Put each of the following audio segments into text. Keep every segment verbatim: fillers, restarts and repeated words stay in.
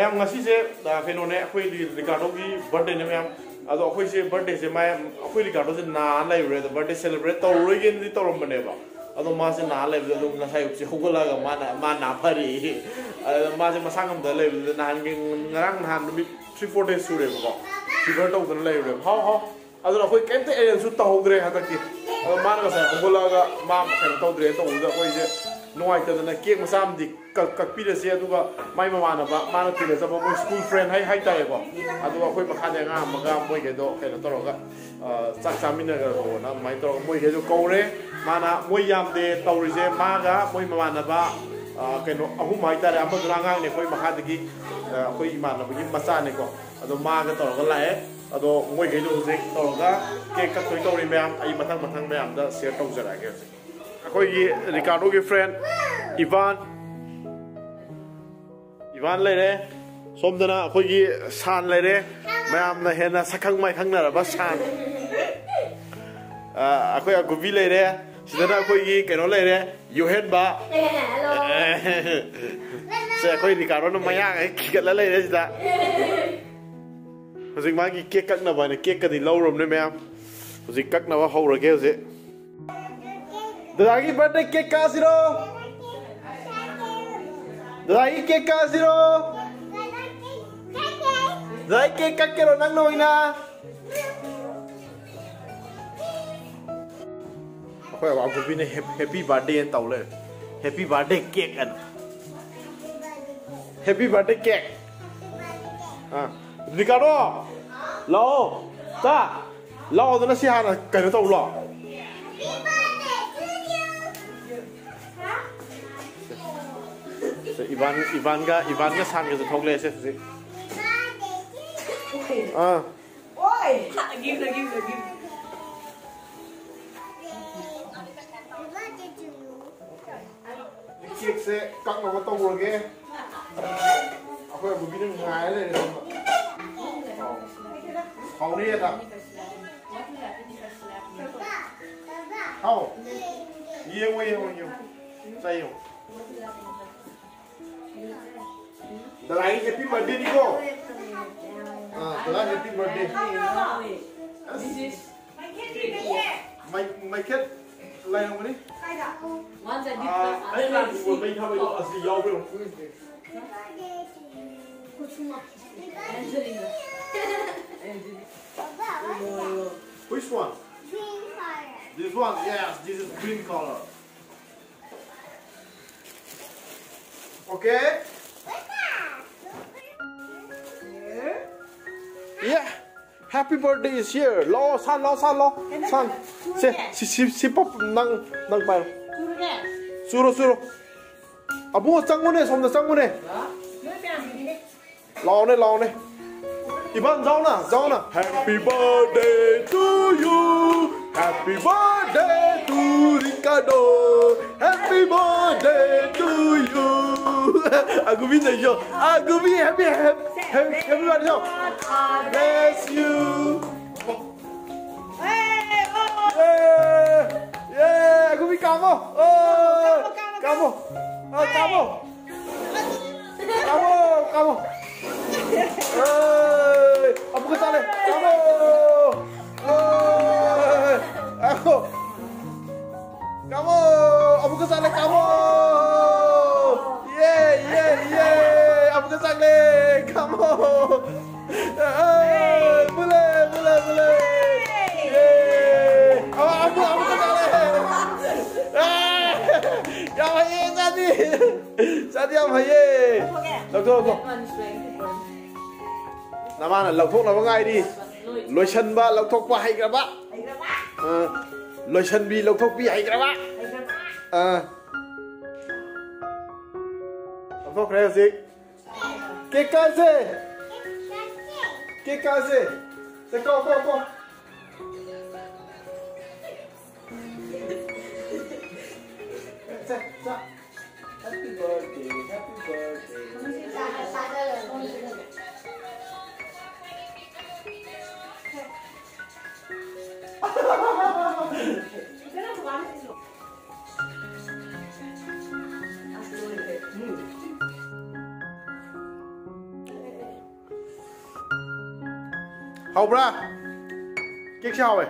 ꯃꯌꯥꯝ, ꯉꯁꯤꯁꯦ, ꯑ, ꯀꯩꯅꯣꯅꯦ, ꯑꯩꯈꯣꯏ ꯔꯤ-, ꯔꯤꯀꯥꯔꯗꯣꯒꯤ ꯕꯥꯔꯗꯦꯅꯦ, ꯃꯌꯥꯝ꯫ ꯑꯗꯣ ꯑꯩꯈꯣꯏꯁꯦ ꯕꯥꯔꯗꯦꯁꯦ ꯃꯥ, ꯑꯩꯈꯣꯏ ꯔꯤꯀꯥꯔꯗꯣꯁꯦ ꯅꯥ ꯂꯩꯔꯨꯔꯦ꯫ ꯑꯗꯣ ꯕꯥꯔꯗꯦ ꯁꯦꯂꯦꯕ꯭ꯔꯦꯠ ꯇꯧꯔꯔꯣꯏꯒꯦꯅꯗꯤ ꯇꯧꯔꯝꯕꯅꯦꯕ꯫ ꯑꯗꯣ ꯃꯥꯁꯦ ꯅꯥ ꯂꯩꯕꯗ ꯑꯗꯨꯝ ꯉꯁꯥꯏ ꯑꯌꯨꯛꯁꯦ ꯍꯧꯒꯠꯂꯛꯑꯒ ꯃꯥꯅ, ꯃꯥ ꯅꯥ ꯐꯔꯛꯑꯦ꯫ ꯑꯗ ꯃꯥꯁꯦ ꯃꯁꯥ ꯉꯝꯗ ꯂꯩꯕꯗꯨꯗ ꯅꯍꯥꯟꯒꯤ, ꯉꯔꯥꯡ ꯅꯍꯥꯟ ꯅꯨꯃꯤꯠ three four days ꯁꯨꯔꯦꯕꯀꯣ, ꯐꯤꯚꯔ ꯇꯧꯗꯅ ꯂꯩꯔꯨꯔꯦꯕ꯫ ꯍꯥꯎ, ꯍꯥꯎ꯫ ꯑꯗꯨꯅ ꯑꯩꯈꯣꯏ ꯀꯩꯝꯇ ꯑꯦꯔꯦꯟꯖꯁꯨ ꯇꯧꯍꯧꯗ꯭ꯔꯦ ꯍꯟꯗꯛꯇꯤ꯫ ꯑꯗꯣ ꯃꯥꯅ ꯉꯁꯥꯏ ꯍꯧꯒꯠꯂꯛꯑꯒ ꯃꯥ ꯀꯩꯅꯣ ꯇꯧꯗ꯭ꯔꯦꯅ ꯇꯧꯕꯗꯨꯗ ꯑꯩꯈꯣꯏꯁꯦ ꯅꯨꯡꯉꯥꯏꯇꯗꯅ ꯀꯦꯛ ꯃꯆꯥ ꯑꯃꯗꯤ ꯀꯛ-, ꯀꯛꯄꯤꯔꯁꯦ, ꯑꯗꯨꯒ ꯃꯥꯏ ꯃꯃꯥꯟꯅꯕ, ꯃꯥꯅ ꯇꯤꯟꯅꯖꯕ ꯃꯣꯏ ꯁ꯭ꯀꯨꯜ ꯐ꯭ꯔꯦꯟ ꯍꯥꯏ-, ꯍꯥꯏꯇꯥꯔꯦꯀꯣ꯫ ꯑꯗꯨꯒ ꯑꯩꯈꯣꯏ ꯃꯈꯥꯗ ꯑꯉꯥꯡ ꯑꯃꯒ ꯃꯣꯏꯈꯩꯗꯣ ꯀꯩꯅꯣ ꯇꯧꯔꯒ, ꯑ, ꯆꯥꯛ ꯆꯥꯃꯤꯟꯅꯈ꯭ꯔꯣꯅ ꯑꯗꯨꯃꯥꯏꯅ ꯇꯧꯔꯒ ꯃꯣꯏꯈꯩꯗꯣ ꯀꯧꯔꯦ꯫ ꯃꯥꯅ ꯃꯣꯏ ꯌꯥꯝꯗꯦ ꯇꯧꯔꯤꯁꯦ, ꯃꯥꯒ ꯃꯣꯏ ꯃꯃꯥꯟꯅꯕ, ꯑ, ꯀꯩꯅꯣ ꯑꯍꯨꯝ ꯍꯥꯏꯇꯥꯔꯦ, ꯑꯃꯗꯨꯅ ꯑꯉꯥꯡꯅꯦ, ꯑꯩꯈꯣꯏ ꯃꯈꯥꯗꯒꯤ, ꯑ, ꯑꯩꯈꯣꯏ ꯏꯃꯥꯟꯅꯕꯒꯤ ꯃꯆꯥꯅꯦꯀꯣ꯫ ꯑꯗꯣ ꯃꯥꯒ ꯇꯧꯔꯒ ꯂꯥꯛꯑꯦ꯫ ꯑꯗꯣ ꯃꯣꯏꯈꯩꯗꯣ ꯍꯧꯖꯤꯛ ꯇꯧꯔꯒ ꯀꯦꯛ ꯀꯛꯇꯣꯏ ꯇꯧꯔꯤ ꯃꯌꯥꯝ꯫ ꯑꯩ ꯃꯊꯪ ꯃꯊꯪ ꯃꯌꯥꯝꯗ ꯁꯤꯌꯔ ꯇꯧꯖꯔꯛꯑꯒꯦ ꯍꯧꯖꯤꯛ꯫ ꯑꯩꯈꯣꯏꯒꯤ ꯔꯤꯀꯥꯔꯗꯣꯒꯤ ꯐ꯭ꯔꯦꯟ ꯏꯚꯥꯟ, ꯏꯚꯥꯟ ꯂꯩꯔꯦ꯫ ꯁꯣꯝꯗꯅ ꯑꯩꯈꯣꯏꯒꯤ ꯁꯥꯟ ꯂꯩꯔꯦ꯫ ꯃꯌꯥꯝꯅ ꯍꯦꯟꯅ ꯁꯛꯈꯪ ꯃꯥꯏꯈꯪꯅꯔꯕ ꯁꯥꯟ꯫ ꯑ, ꯑꯩꯈꯣꯏ ꯑꯒꯨꯕꯤ ꯂꯩꯔꯦ꯫ ꯁꯤꯗꯅ ꯑꯩꯈꯣꯏꯒꯤ ꯀꯩꯅꯣ ꯂꯩꯔꯦ, ꯌꯨꯍꯦꯟꯕ꯫ ꯁꯦ, ꯑꯩꯈꯣꯏ ꯔꯤꯀꯥꯔꯗꯣꯅ ꯃꯌꯥꯒ ꯍꯦꯛ ꯈꯤꯒꯠꯂ ꯂꯩꯔꯦ ꯁꯤꯗ꯫ ꯍꯧꯖꯤꯛ ꯃꯥꯒꯤ ꯀꯦꯛ ꯀꯛꯅꯕ ꯍꯥꯏꯅ ꯀꯦꯛꯀꯗꯤ ꯂꯧꯔꯕꯅꯦ ꯃꯌꯥꯝ꯫ ꯍꯧꯖꯤꯛ ꯀꯛꯅꯕ ꯍꯧꯔꯒꯦ ꯍꯧꯖꯤꯛ꯫ ꯗꯗꯥꯒꯤ ꯕꯥꯔꯗꯦ ꯀꯦꯛ ꯀꯛꯑꯁꯤꯔꯣ? ꯗꯗꯥꯒꯤ ꯀꯦꯛ ꯀꯛꯑꯁꯤꯔꯣ? ꯗꯗꯥꯒꯤ ꯀꯦꯛ ꯀꯛꯀꯦꯔꯣ ꯅꯪꯅ ꯑꯣꯏꯅ? ꯑꯩꯈꯣꯏ ꯑꯋꯥꯡꯈꯨꯜꯕꯤꯅ ꯍꯦꯞ-, ꯍꯦꯞꯄꯤ ꯕꯥꯔꯗꯦ ꯑꯅ ꯇꯧ ꯂꯩꯔꯦ꯫ ꯍꯦꯞꯄꯤ ꯕꯥꯔꯗꯦ ꯀꯦꯛ ꯑꯅ꯫ ꯍꯦꯞꯄꯤ ꯕꯥꯔꯗꯦ ꯀꯦꯛ꯫ ꯑꯥ꯫ ꯔꯤꯀꯥꯔꯗꯣ! ꯂꯥꯛꯑꯣ! ꯇꯥ! ꯂꯥꯛꯑꯣꯗꯅ ꯁꯤ ꯍꯥꯟꯅ ꯀꯩꯅꯣ ꯇꯧ ꯂꯥꯛꯑꯣ꯫ ꯁꯦ, ꯏꯚꯥꯟ, ꯏꯚꯥꯟꯒ, ꯏꯚꯥꯟꯒ ꯁꯥꯟꯒꯁꯨ ꯊꯣꯛꯂꯛꯑꯦ ꯁꯦ ꯍꯧꯖꯤꯛ꯫ ꯑꯥ꯫ Give the, give the, give. ꯀꯦꯛꯁꯦ ꯀꯛꯅꯕ ꯇꯧꯔꯒꯦ꯫ ꯑꯩꯈꯣꯏ ꯑꯃꯨꯕꯤꯅ ꯉꯥꯏꯔ ꯂꯩꯔꯦ ꯁꯣꯝꯗ꯫ ꯑꯧ꯫ ꯍꯥꯎꯅꯤ ꯑꯗ꯫ ꯍꯥꯎ꯫ ꯌꯦꯡꯉꯣ, ꯌꯦꯡꯉꯣ, ꯌꯦꯡꯉꯣ꯫ ꯆꯥꯏ ꯌꯦꯡꯉꯣ꯫ ꯗꯂꯥꯏꯒꯤ happy birthday ꯅꯤꯀꯣ꯫ Ah, ꯗꯂꯥꯏ happy birthday꯫ This is ꯃꯥꯏ, ꯃꯥꯏꯈꯦꯠ ꯂꯩꯔꯝꯒꯅꯤ꯫ Once I did ꯑꯥ, ꯑꯩ ꯂꯥꯛꯄ ꯄꯣꯠ ꯃꯩ ꯊꯥꯕꯩꯗꯣ ꯑꯁꯤ ꯌꯥꯎꯕ꯭ꯔꯣ? Angelina. Angelina. Which one? Green color. This one, yes, this is green color. Okay? Yeah. Happy birthday is here. ꯂꯥꯛꯑꯣ, ꯁꯥꯟ, ꯂꯥꯛꯑꯣ, ꯁꯥꯟ, ꯂꯥꯛꯑꯣ꯫ ꯁꯥꯟ꯫ ꯁꯦ, ꯁꯤ, ꯁꯤ, ꯁꯤ ꯄꯞ, ꯅꯪ, ꯅꯪ ꯄꯥꯏꯔꯣ꯫ ꯆꯨꯔꯣ, ꯆꯨꯔꯣ꯫ ꯑꯕꯨꯡꯉꯣ, ꯆꯪꯉꯨꯅꯦ, ꯁꯣꯝꯗ ꯆꯪꯉꯨꯅꯦ꯫ ꯂꯥꯛꯑꯣꯅꯦ, ꯂꯥꯛꯑꯣꯅꯦ꯫ ꯏꯕꯥꯟ, ꯖꯥꯎꯅ, ꯖꯥꯎꯅ꯫ Happy birthday to you. Happy birthday to Ricardo. Happy birthday to you. ꯑꯒꯨꯕꯤ ꯂꯩꯌꯣ꯫ ꯑꯒꯨꯕꯤ, happy, happy, happy, happy birthday ꯌꯣ꯫ Bless you. ꯌꯦ! ꯌꯦ! ꯑꯒꯨꯕꯤ ꯀꯥꯝꯃꯣ! ꯑꯣ! ꯀꯥꯝꯃꯣ! ꯑꯣ, ꯀꯥꯝꯃꯣ! ꯀꯥꯝꯃꯣ! ꯀꯥꯝꯃꯣ! ꯑꯦ! ꯑꯃꯨꯛꯀ ꯆꯥꯔꯦ! ꯀꯥꯝꯃꯣ! ꯑꯦ! ꯀꯥꯝꯃꯣ! ꯀꯥꯝꯃꯣ! ꯑꯃꯨꯛꯀ ꯆꯥꯔꯦ! ꯀꯥꯝꯃꯣ! ꯌꯦ! ꯌꯦ! ꯌꯦ! ꯑꯃꯨꯛꯀ ꯆꯥꯔꯦ! ꯀꯥꯝꯃꯣ! ꯑꯦ! ꯃꯨꯜꯂꯦ! ꯃꯨꯜꯂꯦ! ꯃꯨꯜꯂꯦ! ꯌꯦ! ꯑ, ꯑꯃꯨꯛ, ꯑꯃꯨꯛꯀ ꯆꯥꯔꯦ! ꯑꯦ! ꯌꯥꯝ ꯍꯩꯌꯦ, ꯆꯥꯗꯤ! ꯆꯥꯗꯤ ꯌꯥꯝ ꯍꯩꯌꯦ! ꯂꯧꯊꯣꯛꯑꯣ꯫ ꯅꯃꯥꯅ ꯂꯧꯊꯣꯛꯅꯕ ꯉꯥꯏꯔꯤ꯫ ꯂꯣꯏꯁꯟꯕ, ꯂꯧꯊꯣꯛꯄ ꯍꯩꯈ꯭ꯔꯕ꯫ ꯑ, ꯂꯣꯏꯁꯟꯕꯤ, ꯂꯧꯊꯣꯛꯄꯤ ꯍꯩꯈ꯭ꯔꯕ꯫ ꯑ, ꯂꯧꯊꯣꯛꯈ꯭ꯔꯦ ꯍꯧꯖꯤꯛ꯫ ꯀꯦꯛ ꯀꯛꯑꯁꯦ꯫ ꯀꯦꯛ ꯀꯛꯑꯁꯦ꯫ ꯁꯦ, ꯀꯛꯑꯣ, ꯀꯛꯑꯣ, ꯀꯛꯑꯣ꯫ ꯁꯦ, ꯆꯥ꯫ Happy birthday, happy birthday. ꯍꯥꯎꯕ꯭ꯔꯥ? ꯀꯦꯛꯁꯦ ꯍꯥꯎꯋꯦ꯫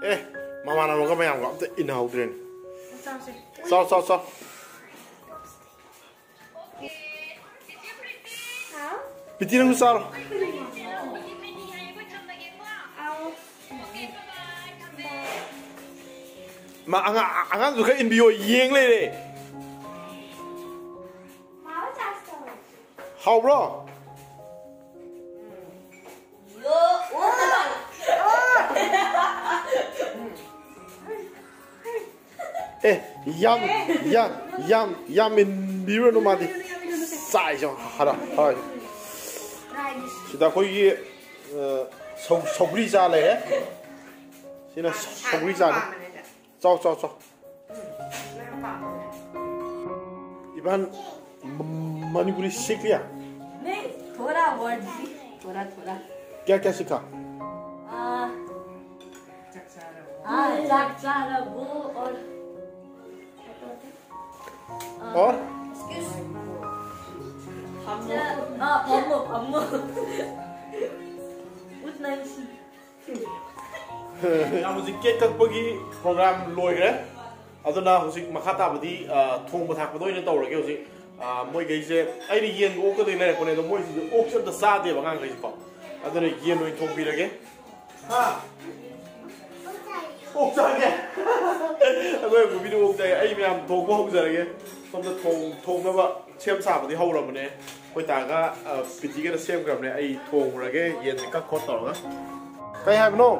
ꯑꯦ, ꯃꯃꯥꯟꯅꯕꯒ ꯃꯌꯥꯝꯒ ꯑꯝꯇ ꯏꯟꯅꯍꯧꯗ꯭ꯔꯦꯅꯦ꯫ ꯆꯥꯎ, ꯆꯥꯎ, ꯆꯥꯎ꯫ ꯄꯤꯇꯤ, ꯅꯪꯁꯨ ꯆꯥꯔꯣ꯫ ꯃꯥ ꯑꯉꯥꯡ, ꯑꯉꯥꯡꯗꯨ ꯈꯔ ꯏꯟꯕꯤꯌꯣ, ꯌꯦꯡ ꯂꯩꯔꯦ꯫ ꯍꯥꯎꯕ꯭ꯔꯣ? ꯑꯦ, ꯌꯥꯝ, ꯌꯥꯝ, ꯌꯥꯝ, ꯌꯥꯝ ꯏꯟꯕꯤꯔꯨꯔꯅꯨ ꯃꯥꯗꯤ꯫ ꯆꯥꯏꯁꯣ, ꯍꯔ, ꯍꯔ꯫ ꯁꯤꯗ ꯑꯩꯈꯣꯏꯒꯤ, ꯑ, ꯁꯧ-, ꯁꯧꯒ꯭ꯔꯤ ꯆꯥ ꯂꯩꯔꯦ꯫ ꯁꯤꯅ ꯁꯧꯒ꯭ꯔꯤ ꯆꯥꯅꯤ꯫ ꯆꯥꯎ, ꯆꯥꯎ, ꯆꯥꯎ꯫ ꯏꯕꯥꯟ ꯃ-, ꯃꯅꯤꯄꯨꯔꯤ ꯁꯤꯈ ꯂꯤꯌꯥ? नहीं, थोड़ा वर्ड भी, थोड़ा, थोड़ा। क्या, क्या सीखा? आ, आ, चाक, चाक, वो और, आ, और? Excuse। फम्मो। हाँ, फम्मो, फम्मो। उतना ही सीख। ꯌꯥꯝ ꯍꯧꯖꯤꯛ ꯀꯦꯛ ꯀꯛꯄꯒꯤ ꯄ꯭ꯔꯣꯒ꯭ꯔꯥꯝ ꯂꯣꯏꯈ꯭ꯔꯦ꯫ ꯑꯗꯨꯅ ꯍꯧꯖꯤꯛ ꯃꯈꯥ ꯇꯥꯕꯗꯤ, ꯑ, ꯊꯣꯡꯕ ꯊꯥꯛꯄꯗ ꯑꯣꯏꯅ ꯇꯧꯔꯒꯦ ꯍꯧꯖꯤꯛ꯫ ꯑ, ꯃꯣꯏꯈꯩꯁꯦ ꯑꯩꯅ ꯌꯦꯟꯒ ꯑꯣꯛꯀꯗꯣꯏ ꯂꯩꯔꯛꯄꯅꯦ, ꯑꯗꯣ ꯃꯣꯏꯁꯤꯗꯤ ꯑꯣꯛꯁꯦ ꯑꯝꯇ ꯆꯥꯗꯦꯕ ꯑꯉꯥꯡꯈꯩꯁꯤꯀꯣ꯫ ꯑꯗꯨꯅ ꯌꯦꯟ ꯑꯣꯏꯅ ꯊꯣꯡꯕꯤꯔꯒꯦ꯫ ꯍꯥ? ꯑꯣꯛ ꯆꯥꯒꯦ꯫ ꯑꯩꯈꯣꯏ ꯃꯨꯕꯤꯗꯤ ꯑꯣꯛ ꯆꯥꯏ꯫ ꯑꯩ ꯃꯌꯥꯝ ꯊꯣꯡꯕ ꯍꯧꯖꯔꯒꯦ꯫ ꯁꯣꯝꯗ ꯊꯣꯡ-, ꯊꯣꯡꯅꯕ ꯁꯦꯝ ꯁꯥꯕꯗꯤ ꯍꯧꯔꯕꯅꯦ꯫ ꯑꯩꯈꯣꯏ ꯇꯥꯒ, ꯑ, ꯄꯤꯇꯤꯒꯅ ꯁꯦꯝꯈ꯭ꯔꯕꯅꯦ꯫ ꯑꯩ ꯊꯣꯡꯉꯨꯔꯒꯦ ꯌꯦꯟꯁꯦ ꯀꯛ ꯈꯣꯠ ꯇꯧꯔꯒ꯫ ꯀꯩ ꯍꯥꯏꯕꯅꯣ?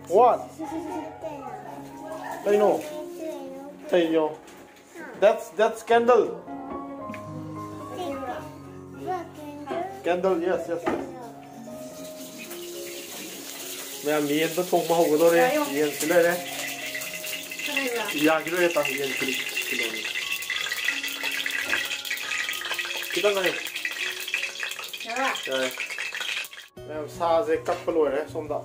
What? ꯀꯩꯅꯣ? ꯀꯩꯅꯣ? That's, that's candle. Candle, yes, yes, yes. ꯃꯌꯥꯝ ꯌꯦꯟꯗꯣ ꯊꯣꯡꯕ ꯍꯧꯒꯗꯧꯔꯦ꯫ ꯌꯦꯟꯁꯨ ꯂꯩꯔꯦ꯫ ꯌꯥꯈꯤꯔꯣꯏ ꯍꯦꯇꯥ, ꯌꯦꯟ ꯀꯤꯂꯣ, ꯀꯤꯂꯣꯅꯤ꯫ ꯈꯤꯇꯪ ꯉꯥꯏꯌꯨ꯫ ꯌꯥꯔꯦ? ꯌꯥꯔꯦ꯫ ꯁꯥꯁꯦ ꯀꯛꯄ ꯂꯣꯏꯔꯦ꯫ ꯁꯣꯝꯗ,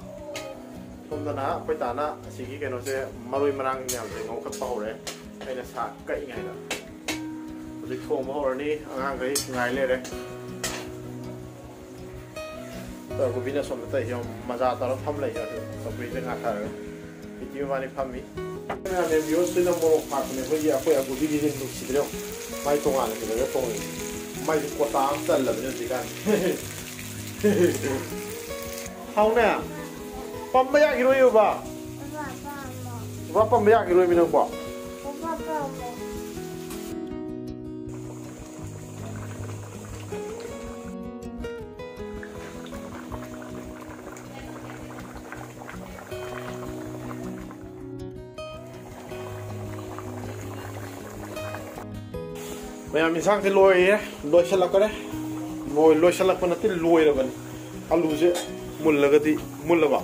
ꯁꯣꯝꯗꯅ ꯑꯩꯈꯣꯏ ꯇꯥꯅ ꯑꯁꯤꯒꯤ ꯀꯩꯅꯣꯁꯦ, ꯃꯔꯣꯏ ꯃꯔꯥꯡ ꯃꯌꯥꯝꯁꯦ ꯉꯧꯈꯠꯄ ꯍꯧꯔꯦ꯫ ꯑꯩꯅ ꯁꯥ ꯀꯛꯏꯉꯩꯗ ꯍꯧꯖꯤꯛ ꯊꯣꯡꯕ ꯍꯧꯔꯅꯤ꯫ ꯑꯉꯥꯡꯈꯩ ꯉꯥꯏ ꯂꯩꯔꯦ꯫ ꯒꯣꯕꯤꯅ ꯁꯣꯝꯗ ꯇꯧꯔꯤꯁꯦ ꯌꯦꯡꯉꯣ, ꯃꯖꯥ ꯇꯧꯔ ꯐꯝ ꯂꯩ꯫ ꯆꯧꯀ꯭ꯔꯤꯁꯦ ꯉꯥꯊꯔꯒ ꯄꯤꯇꯤ ꯃꯕꯥꯅꯤ ꯐꯝꯃꯤ꯫ ꯃꯌꯥꯝꯅꯦ, ꯚꯤꯌꯨꯁꯤꯅ ꯃꯣꯔꯣꯛ ꯊꯥꯛꯄꯅꯦ꯫ ꯑꯩꯈꯣꯏꯒꯤ, ꯑꯩꯈꯣꯏ ꯑꯒꯨꯕꯤꯒꯤꯁꯦ ꯅꯨꯡꯁꯤꯗ꯭ꯔꯦ ꯌꯦꯡꯉꯣ꯫ ꯃꯥꯏ ꯇꯣꯉꯥꯟꯅ ꯀꯩꯅꯣꯗ ꯊꯣꯡꯉꯤ꯫ ꯃꯥꯏꯁꯦ ꯀꯣꯇꯥ ꯑꯃ ꯆꯜꯂꯕꯅꯦ ꯍꯧꯖꯤꯛꯀꯥꯟ꯫ ꯍꯥꯎꯅꯦ? ꯄꯝꯕ ꯌꯥꯈꯤꯔꯣꯏ ꯕꯕꯥ꯫ ꯕꯕꯥ ꯄꯝꯕ ꯌꯥꯈꯤꯔꯣꯏꯃꯤ ꯅꯪꯕꯣ꯫ ꯃꯌꯥꯝ, ꯏꯟꯁꯥꯡꯁꯦ ꯂꯣꯏꯔꯦ, ꯂꯣꯏꯁꯤꯜꯂꯛꯀꯅꯤ꯫ ꯂꯣꯏ-, ꯂꯣꯏꯁꯤꯜꯂꯛꯄ ꯅꯠꯇꯦ, ꯂꯣꯏꯔꯕꯅꯤ꯫ ꯑꯂꯨꯁꯦ ꯃꯨꯜꯂꯒꯗꯤ ꯃꯨꯜꯂꯕ꯫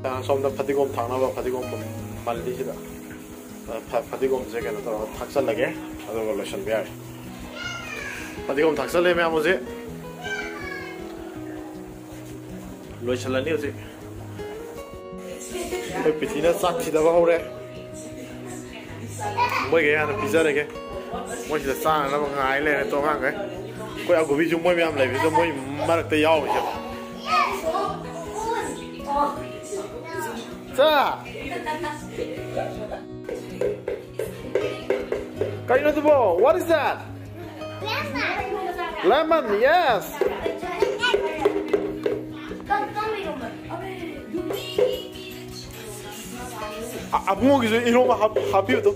ꯑ, ꯁꯣꯝꯗ ꯐꯗꯤꯒꯣꯝ ꯊꯥꯛꯅꯕ ꯐꯗꯤꯒꯣꯝ ꯃꯜꯂꯤꯁꯤꯗ꯫ ꯑ, ꯐ-, ꯐꯗꯤꯒꯣꯝꯁꯦ ꯀꯩꯅꯣ ꯇꯧꯔꯒ ꯊꯥꯛꯆꯜꯂꯒꯦ, ꯑꯗꯨꯒ ꯂꯣꯏꯁꯤꯟꯕ ꯌꯥꯔꯦ꯫ ꯐꯗꯤꯒꯣꯝ ꯊꯥꯛꯆꯜꯂꯦ ꯃꯌꯥꯝ ꯍꯧꯖꯤꯛ꯫ ꯂꯣꯏꯁꯤꯜꯂꯅꯤ ꯍꯧꯖꯤꯛ꯫ ꯑꯩꯈꯣꯏ ꯄꯤꯊꯤꯅ ꯆꯥꯛ ꯊꯤꯗꯕ ꯍꯧꯔꯦ꯫ ꯃꯣꯏꯒꯩ ꯍꯥꯟꯅ ꯄꯤꯖꯔꯒꯦ꯫ ꯃꯣꯏ ꯁꯤꯗ ꯆꯥꯅꯅꯕ ꯉꯥꯏ ꯂꯩꯔꯦ ꯇꯣ ꯑꯉꯥꯡꯈꯩ꯫ ꯑꯩꯈꯣꯏ ꯑꯒꯨꯕꯤꯁꯨ ꯃꯣꯏ ꯃꯌꯥꯝ ꯂꯩꯕꯁꯤꯗ ꯃꯣꯏ ꯃꯔꯛꯇ ꯌꯥꯎꯔꯤꯁꯦ꯫ ꯆꯥ! ꯀꯩꯅꯣ ꯑꯗꯨꯕꯣ? What is that? Lemon, yes. ꯑ-, ꯑꯕꯨꯡꯉꯣꯒꯤꯁꯨ ꯏꯔꯣꯝꯕ ꯍꯥꯞ-, ꯍꯥꯞꯄꯤꯌꯨꯗꯣ꯫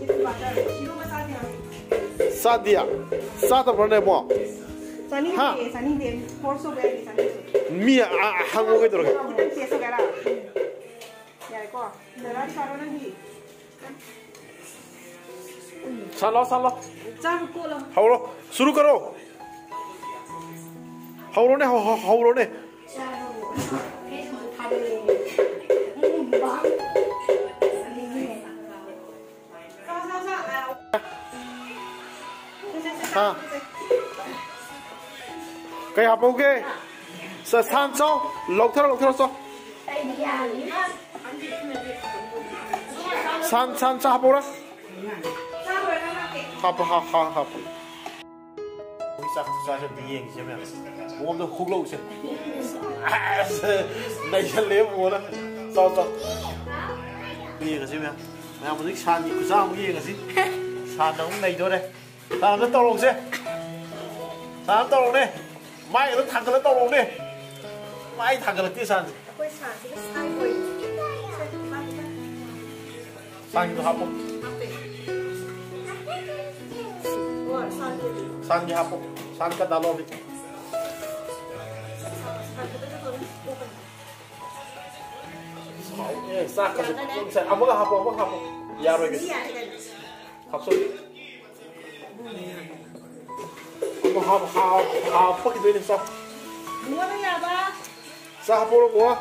ꯆꯥꯗꯤꯌꯥ? ꯆꯥꯗꯕ꯭ꯔꯣꯅꯦ, ꯑꯕꯨꯡꯉꯣ? ꯆꯥꯅꯤꯡꯗꯦ, ꯍꯥ? ꯆꯥꯅꯤꯡꯗꯦ꯫ Force ꯇꯧꯕ ꯌꯥꯗꯦ, ꯆꯥꯅꯤꯡꯗꯦ꯫ ꯃꯤ ꯑ-, ꯑ-, ꯍꯪꯉꯨ ꯀꯩꯗꯧꯔꯒꯦ? ꯈꯤꯇꯪ taste ꯇꯧꯒꯦꯔꯥ? ꯌꯥꯔꯦꯀꯣ? ꯗꯗꯥꯗꯤ ꯆꯥꯔꯣ ꯅꯪꯗꯤ꯫ ꯁꯥꯠꯂꯣ, ꯁꯥꯠꯂꯣ꯫ ꯆꯥꯕ ꯀꯣꯠꯂꯣ꯫ ꯍꯧꯔꯣ꯫ ꯁꯨꯔꯨ ꯀꯔꯣ꯫ ꯍꯧꯔꯣꯅꯦ, ꯍꯧ-, ꯍꯧ-, ꯍꯧꯔꯣꯅꯦ꯫ ꯍꯥ? ꯀꯩ ꯍꯥꯞꯄꯧꯒꯦ? ꯆ-, ꯁꯥꯟ ꯆꯥꯎ꯫ ꯂꯧꯊꯔꯣ, ꯂꯧꯊꯔꯣ, ꯆꯥꯎ꯫ ꯁꯥꯟ, ꯁꯥꯟ ꯆꯥ ꯍꯥꯞꯄꯧꯔꯥ? ꯍꯥꯞꯄꯣ, ꯍꯥꯞ-, ꯍꯥꯞ-, ꯍꯥꯞꯄꯣ꯫ ꯆꯥꯛ ꯆꯥꯁꯦ ꯑꯝꯇ ꯌꯦꯡꯁꯦ ꯃꯌꯥꯝ꯫ ꯃꯉꯣꯟꯗ ꯍꯨꯛ ꯂꯧꯁꯦ꯫ ꯑꯁ, ꯅꯩꯁꯜꯂꯦ ꯃꯉꯣꯟꯗ꯫ ꯆꯥꯎ, ꯆꯥꯎ꯫ ꯌꯦꯡꯉꯁꯤ ꯃꯌꯥꯝ꯫ ꯃꯌꯥꯝ ꯍꯧꯖꯤꯛ ꯁꯥꯟꯒꯤ ꯈꯨꯆꯥ ꯑꯃꯨꯛ ꯌꯦꯡꯉꯁꯤ꯫ ꯁꯥꯟꯅ ꯑꯃꯨꯛ ꯅꯩꯗꯣꯔꯦ꯫ ꯁꯥꯟ ꯑꯝꯇ ꯇꯧꯔꯛꯎꯁꯦ꯫ ꯁꯥꯟ ꯑꯝꯇ ꯇꯧꯔꯛꯎꯅꯦ꯫ ꯃꯥꯏꯒꯗꯣ ꯊꯥꯡꯒꯠꯂ ꯇꯧꯔꯛꯎꯅꯦ꯫ ꯃꯥꯏ ꯊꯥꯡꯒꯠꯂꯛꯇꯦ ꯁꯥꯟꯁꯦ꯫ ꯑꯩꯈꯣꯏ ꯁꯥꯟꯁꯤꯅ ꯁꯥꯏ ꯑꯣꯏ꯫ ꯁꯥꯟꯒꯤꯗꯣ ꯍꯥꯞꯄꯣ꯫ ꯍꯥꯞꯄꯦ꯫ ꯍꯣꯏ, ꯁꯥꯟꯒꯤ꯫ ꯁꯥꯟꯒꯤ ꯍꯥꯞꯄꯣ꯫ ꯁꯥꯟ ꯀꯗꯥ ꯂꯣꯕꯤ꯫ ꯁꯥꯟ ꯈꯛꯇ ꯅꯠꯇ꯭ꯔꯣ? ꯑꯦ, ꯆꯥꯛꯀꯁꯦ ꯌꯥꯔꯦ, ꯌꯥꯔꯦ꯫ ꯄꯨꯡ ꯁꯥꯏ-, ꯑꯃꯒ ꯍꯥꯞꯄꯣ, ꯑꯃꯒ ꯍꯥꯞꯄꯣ꯫ ꯌꯥꯔꯣꯏ꯫ ꯁꯤ ꯌꯥꯔꯦ ꯀꯩꯅꯣ꯫ ꯍꯥꯞꯆꯜꯂꯨ꯫ ꯑꯃꯨꯛ ꯍꯥꯞ-, ꯍꯥꯞ-, ꯍꯥꯞꯄꯛꯈꯤꯗꯣꯏꯅꯦ, ꯆꯥꯎ꯫ ꯕꯨꯡꯉꯣꯗ ꯌꯥꯕ꯫ ꯆꯥ ꯍꯥꯞꯄꯛꯑꯣꯔꯣ, ꯕꯨꯡꯉꯣ? ꯑ,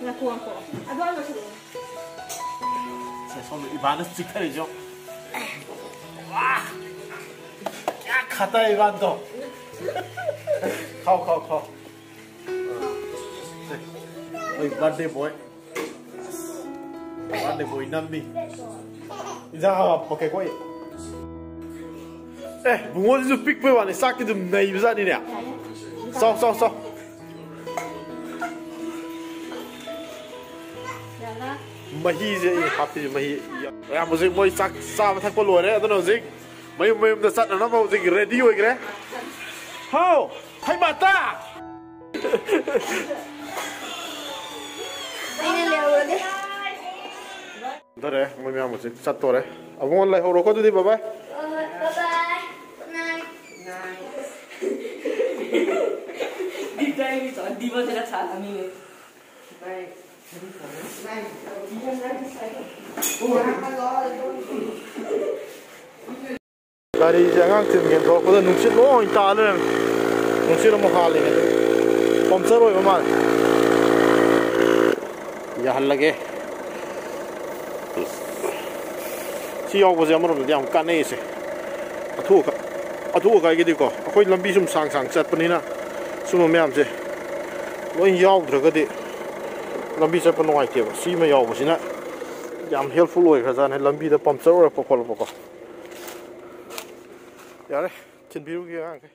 ꯉꯥꯏꯈꯣ, ꯉꯥꯏꯈꯣ꯫ ꯑꯗꯨ ꯍꯥꯟꯅ ꯂꯣꯏꯁꯤꯜꯂꯛꯑꯣ꯫ ꯁꯦ, ꯁꯣꯝꯗ ꯏꯕꯥꯅ ꯆꯤꯛꯊꯔꯤꯁꯦ ꯌꯦꯡꯉꯣ꯫ ꯋꯥ! ꯀꯌꯥ ꯈꯥꯇꯥ ꯏꯕꯥꯟꯗꯣ꯫ ꯈꯥꯎ, ꯈꯥꯎ, ꯈꯥꯎ꯫ ꯑꯩ birthday boy꯫ Birthday boy ꯅꯝꯃꯤ꯫ ꯏꯟꯖꯥꯡ ꯍꯥꯞꯄꯛꯀꯦꯀꯣ ꯑꯩ꯫ ꯑꯦ, ꯕꯨꯡꯉꯣꯁꯤꯁꯨ ꯄꯤꯛꯄꯩ ꯋꯥꯅꯤ, ꯆꯥꯛꯇꯤ ꯑꯗꯨꯝ ꯅꯩꯕꯖꯥꯠꯅꯤꯅꯦ꯫ ꯆꯥꯎ, ꯆꯥꯎ, ꯆꯥꯎ꯫ ꯃꯍꯤꯁꯦ ꯑꯩ ꯍꯥꯞꯄꯤꯁꯦ, ꯃꯍꯤ꯫ ꯃꯌꯥꯝ ꯍꯧꯖꯤꯛ ꯃꯣꯏ ꯆꯥꯛ ꯆꯥꯕ ꯊꯛꯄ ꯂꯣꯏꯔꯦ, ꯑꯗꯨꯅ ꯍꯧꯖꯤꯛ ꯃꯌꯨꯝ ꯃꯌꯨꯝꯗ ꯆꯠꯅꯅꯕ ꯍꯧꯖꯤꯛ ready ꯑꯣꯏꯈ꯭ꯔꯦ꯫ ꯍꯥꯎ! ꯍꯩꯃꯥꯇꯥ! ꯑꯩꯅ ꯂꯩꯍꯧꯔꯒꯦ꯫ ꯆꯠꯇꯣꯔꯦ, ꯃꯣꯏ ꯃꯌꯥꯝ ꯍꯧꯖꯤꯛ ꯆꯠꯇꯣꯔꯦ꯫ ꯑꯕꯨꯡꯉꯣ ꯂꯩꯍꯧꯔꯣꯀꯣ ꯑꯗꯨꯗꯤ, bye bye꯫ ꯍꯣꯏ, ꯍꯣꯏ, bye bye꯫ Good night꯫ ꯗꯤꯞꯇꯥꯏꯒꯤ ꯆꯥꯟꯗꯤ ꯃꯁꯤꯅ ꯁꯥꯟꯅꯃꯤꯅꯦ꯫ ꯒꯥꯔꯤꯁꯦ ꯑꯉꯥꯡ ꯊꯤꯟꯒꯦꯅ ꯊꯣꯛꯂꯛꯄꯗ ꯅꯨꯡꯁꯤꯠ ꯂꯣꯏ ꯇꯥ ꯂꯩꯔꯝꯃꯦ꯫ ꯅꯨꯡꯁꯤꯠ ꯑꯃꯨꯛ ꯍꯥꯜꯂꯤꯅꯦ꯫ Puncture ꯑꯣꯏꯕ ꯃꯥꯜꯂꯦ꯫ ꯌꯥꯍꯜꯂꯒꯦ꯫ ꯁꯤ ꯌꯥꯎꯕꯁꯦ ꯑꯃꯔꯣꯝꯗꯗꯤ ꯌꯥꯝ ꯀꯥꯟꯅꯩꯁꯦ꯫ ꯑꯊꯨ ꯑꯀꯥꯏ, ꯑꯊꯨ ꯑꯀꯥꯏꯒꯤꯗꯤꯀꯣ, ꯑꯩꯈꯣꯏ ꯂꯝꯕꯤ ꯁꯨꯝ ꯁꯥꯡ ꯁꯥꯡ ꯆꯠꯄꯅꯤꯅ ꯁꯨꯝꯕ ꯃꯌꯥꯝꯁꯦ ꯂꯣꯏ ꯌꯥꯎꯗ꯭ꯔꯒꯗꯤ ꯂꯝꯕꯤ ꯆꯠꯄ ꯅꯨꯡꯉꯥꯏꯇꯦꯕ꯫ ꯁꯤꯃ ꯌꯥꯎꯕꯁꯤꯅ ꯌꯥꯝ helpful ꯑꯣꯏꯈ꯭ꯔꯖꯥꯠꯅꯦ, ꯂꯝꯕꯤꯗ puncture ꯑꯣꯏꯔꯛꯄ ꯈꯣꯠꯂꯛꯄꯀꯣ꯫ ꯌꯥꯔꯦ, ꯊꯤꯟꯕꯤꯔꯨꯒꯦ ꯑꯉꯥꯡꯈꯩ꯫